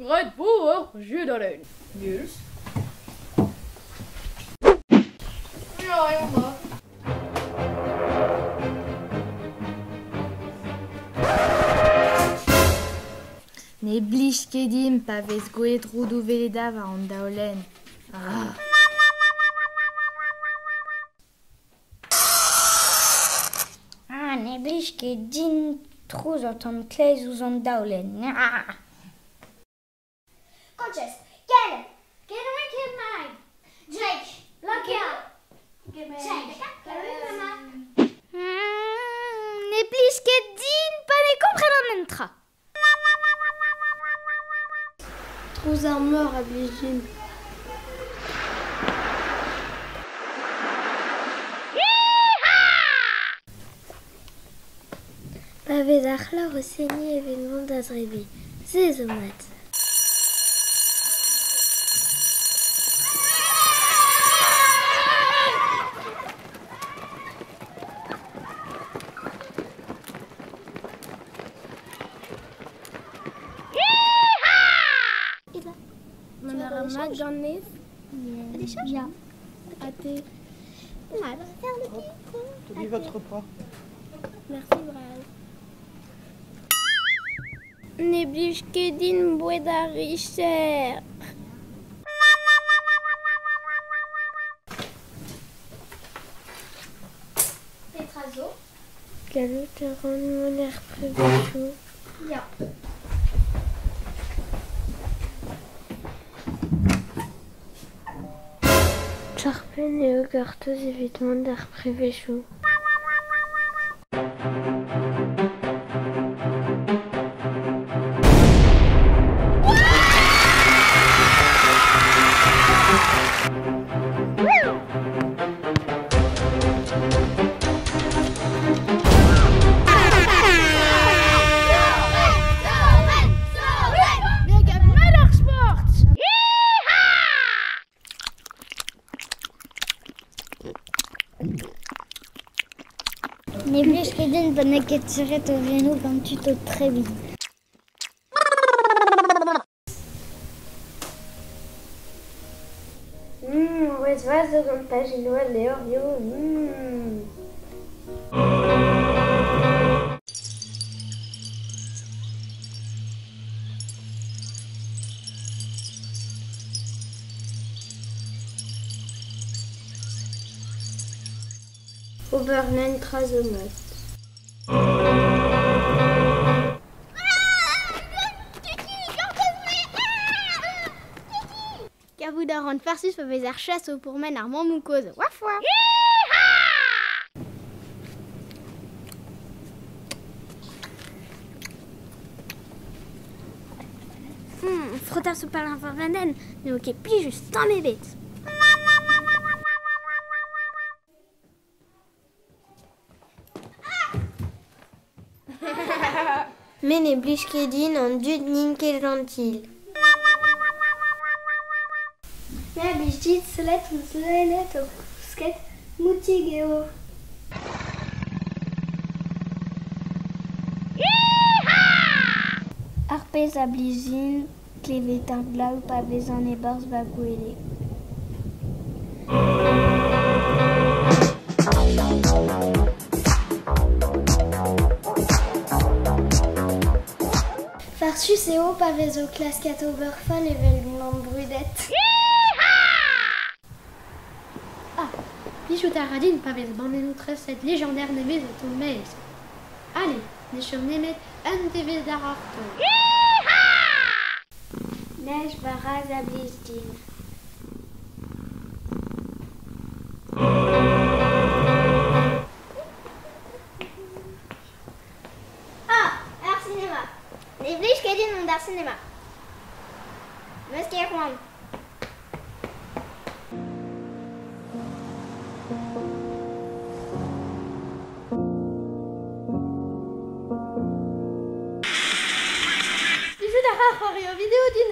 Graet vo ur judadenn. Nils. Ya, eo mat. Ne blij ket din pa vez gwelet roudoù Veleda war an daolenn. Ah. Ah, ne blij ket din trouz an tamm kleiz ouzh an daolenn. Ah. Conscious. Get it. Get away, kid mine. Jake, look out. Jake, Ne blij ket din pa ne komprenan un tra. Trouz ar mor a blij din. Pa vez ar c'hloc'h o seniñ evit mont da zebriñ, se zo mat. Mont a ra mat ganez? Ya. Ha te? Tenez votre repas. Merci bras. Ne blij ket din boued ar richer. Petra zo? Gallout a ran mont er prevezioù. Ya. Torr-penn eo gortoz evit mont d'ar prevezioù. Ne blij ket din pa n'eo ket serret o genoù gant tud o tebriñ. C'hwezh vat zo gant pajennoù al levrioù. Ober netra zo mat. Kavout a ran farsus pa vez ar chas o pourmen ar mammoù kozh. Waf waf. Frotañ zo pal ar varvanenn n'eo ket plijus tamm ebet. Me ne blij ket din an dud n'int ket jentil. Me a blij dit sellet ouzh loened o kousket moutig eo. Ar pezh a blij din klevet ar glav pa vezan e-barzh va gwele. Farsus eo pa vez o klaskat ober fall evel unan brudet. Ah, plijout a ra din pa vez bandennoù treset légendaire nevez o tont maez. Allez, ne chom nemet un devezh d'ar artoz. Nej baraz a blij din. Ah, ar sinema. Ne blij ket din mont d'ar sinema. Meus ket c'hoant. Plijout a ra c'hoari ur video din.